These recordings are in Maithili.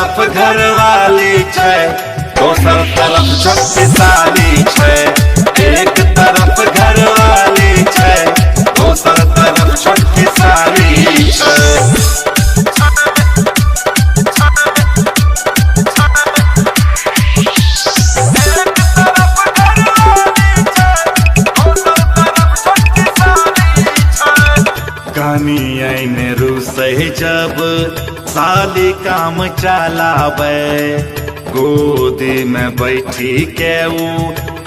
तरफ घरवाली छै, दोसर तरफ छोटकी साली छै। एक तरफ घरवाली छै, दोसर तरफ छोटकी साली छै। कनी ऐने रुसै जब साली काम चलाबै, गोदी में बैठी के ऊ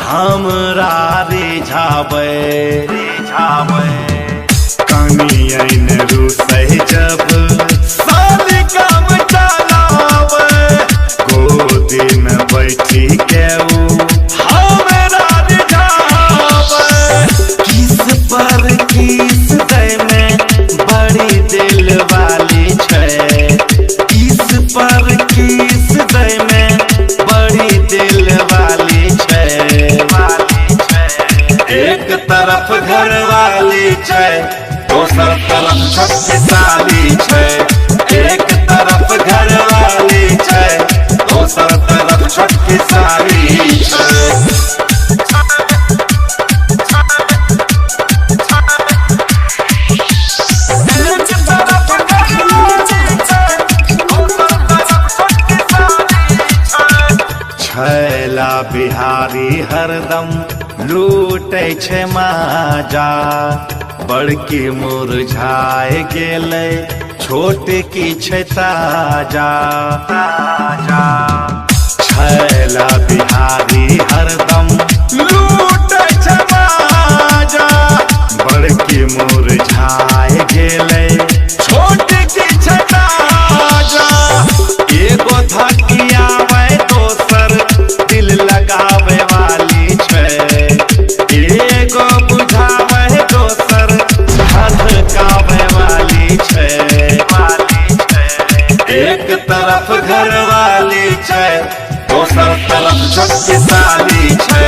हमरा रिझाबै रिझाबै। कनी ऐने रुसै जब साली काम चलाबै, गोदी में बैठी के ऊ हमरा रिझाबै। किस पर किस दै में बड़ी दिल वाली छै, किस पर किस दै में बड़ी दिल वाली छै। एक तरफ घरवाली छै, दोसर तरफ छोटकी साली छै। एक तरफ घरवाली छै, दोसर तरफ छोटकी साली छै। छैला बिहारी हरदम लूटै छै माजा, बड़की मुरझाय गेलै छोट की छै ताजा ताजा। छैला बिहारी हरदम लूटै छै माजा, बड़की मुरझाय गेलै छोट की छै ताजा। एगो धकियाबै दोसर दिल लगाबै वाली छै, एगो बुझाबै दोसर धधकाबै वाली छै। एक तरफ घरवाली छै, दोसर तरफ छोटकी साली छै।